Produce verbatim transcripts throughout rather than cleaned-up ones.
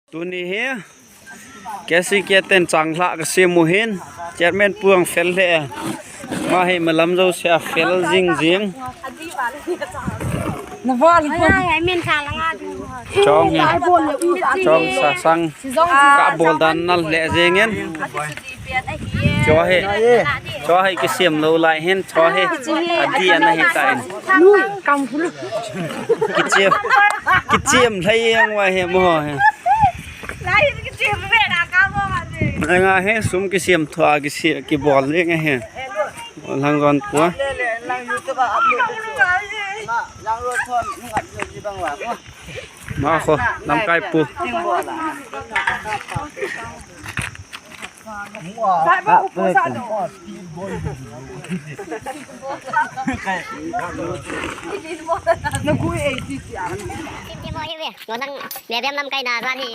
Tuni hi K C K ten changlhah kasem u hin, Chairman pu ang fel lheh e. Ama hi malam jousea fel jing jing. Chong hi, chong sasang kabol dan nal lheh jeng in. Chua hi, chua hi kisem lou lai hin, chua hi adi ana hitan. Kichem, kichem lhai jeng uva hi mo hi. Nga hi sum kisem thua kise kibol jeng hi. Lang jon tua. Ma kho, lamkai pu. Simti mo hi ve. Ngo nang bebem lamkai na jan hi.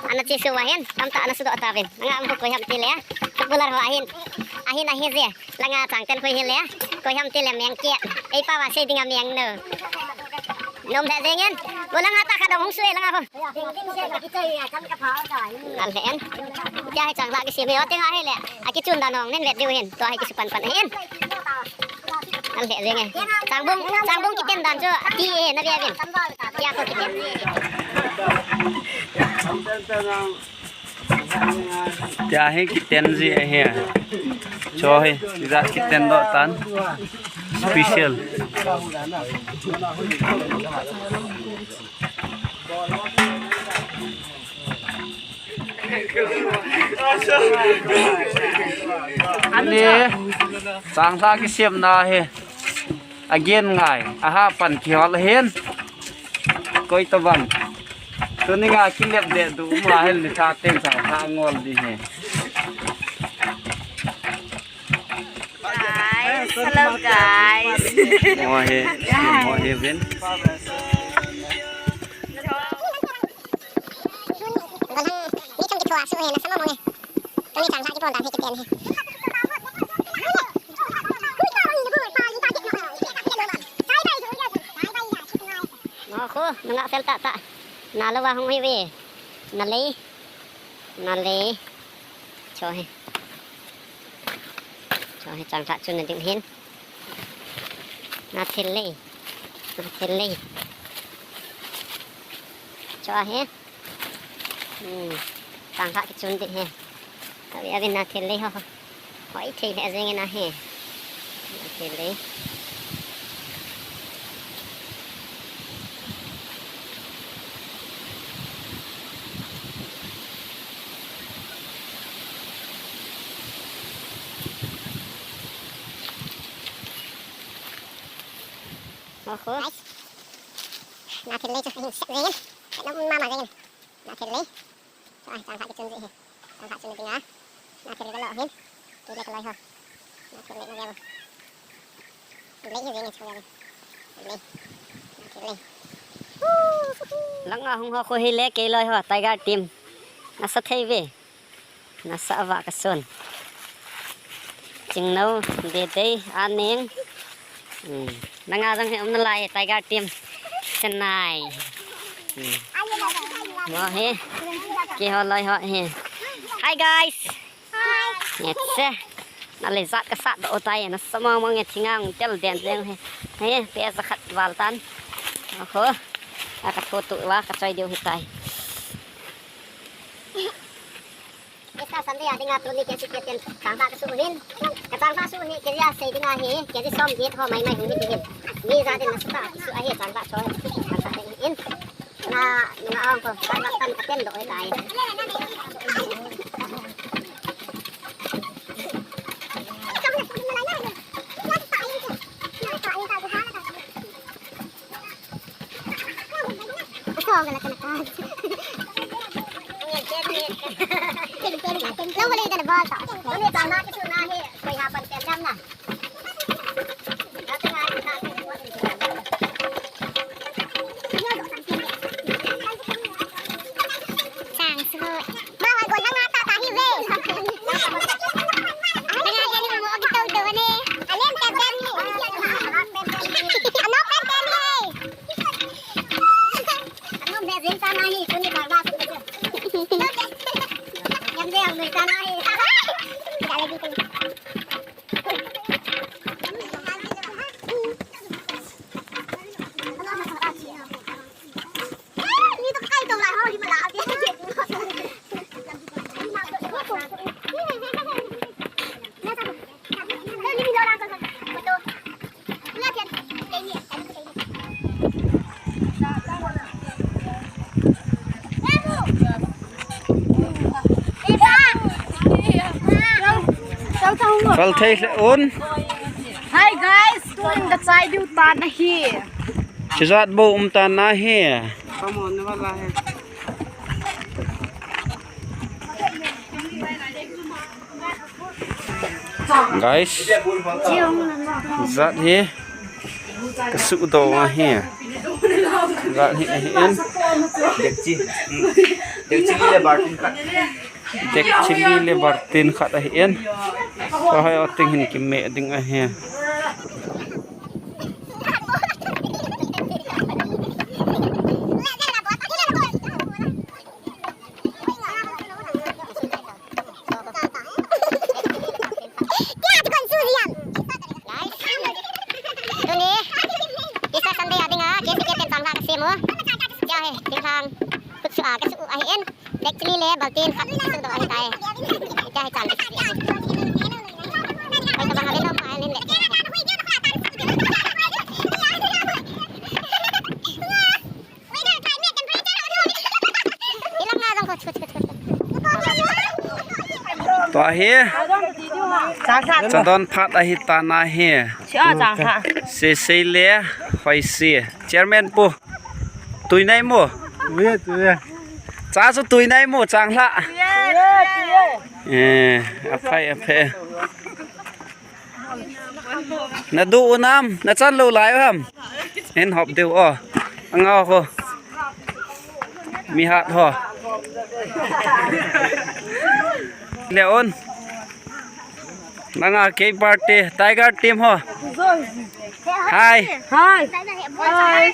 Ana chi su wa hin. Tamtah ana sudoh tauvin. Nga am koi ham ti le. Popular ho ahin. Ahin ahi je. Langa chang ten koi hi le. Koi ham ti le meng ke. Ei pa wa sei ding a meng no. Nom le jeng in. Ngo langa ta kha dong hung su e langa ho. Al hen. Tia hi changlhah kisem hi, o tenga hi le. Akichun dan ong nen vet diu hin. Tua hi kisu pan pan hin. Al he jeng e. Changbung, changbung kiten dan chu ati e na ve vin. Tia ko kiten. Tia hi kiten ji ahi. Cho hi, tia kiten doh tan. Special. Ani, changlhah kisemna hi. Again ngai, aha pan kihol hin. Koi tabang. Tuni nga kilep de du ma hin ni tha teng changlhah ngol di hi. Guys, hello guys. Mo hi, mo hi vin. Mo khu, nanga fel tah tah. Na lou va hung hi ve. Na lei. Na lei. Cho hi. Cho hi, changlhah chu na ding hin. Na thil lei. Na thil lei. Cho hi. Hmm. Changlhah kichun ding hi. Abi, abi na thil lei ho. Hoi thei lheh jeng in ahi. Hoi thei lheh. Oho. Nice. Na thil lei chu hin set jeng in. Set nom mama jeng in. Na thil lei. Chua, changlhah kichun ji hi. Changlhah chun ding a. Na thil lei ka lo hin. Kei le ka loi ho. Na thil lei na veu. Lei hi jeng in chu veu. Lei. Na thil lei. Langa hung ho khu hi le kei loi ho. Tiger team. Nasa thei ve. Nasa a vah ka son. Chingno, Dedei, Aneng. Hmm. Nanga jong hi um nalai, Tiger team. Chennai. Hmm. Mo hi. Keiho loi ho hi. Hi guys. Hi. Ngetse. Na le jat ka sat doh tai, nasa mong mong e, thinga hung tel den jeng hi. Hi, pe ja khat val tan. Oho. A ka tho tu va, ka choi diu hi tai. Easter Sunday a dinga tuni K C K ten changlhah ka suh hin. Ka changlhah suh hi, K G a sei dinga hi, K G som get ho mai mai hung hi ti hin. Mi ja din nasa tah suh ahi changlhah choi. Changlhah ding hin. Na, na ong ko, changlhah tan ka ten doh hi tai. Sang suh. Ba, ba, gon hang ata ta hi ve. Hang ata ni mo ki tau do ne. Alem ka dan ni. Ano ka dan ni. Ano me jin ta na hi, tuni ba ba. Kal thei le un. Hi guys, tuin kachai diu tan ahi. Chijat bou um tan ahi. Guys, jat hi kasuh doh ahi. Jat hi ahi in. Dekchi. Hmm. Dekchi le bartin khat. Dekchi le bartin khat ahi in. Tua hi ating hin kime ding ahi. Tuni, Easter Sunday a dinga, K C K ten changlhah kasem u. Tia hi, thinglhang, kut suh a, kasuh u ahi in. Dekchi le baltin khat kasuh doh ahi tai. Tia hi chang. Hoi tabang a vin nom pa, nin le. Tua hi chadon phat ahi tan ahi. Sese le hoisi. Chairman pu. Tui nai mo. Cha chu tui nai mo changlhah. Eh, aphai, aphai. Na du u nam, na chan lou lai u ham. Hin hop diu o. Angao ho. Mi hat ho. Leon. Nanga kei party, Tiger team ho. Hi. Hi. Hi.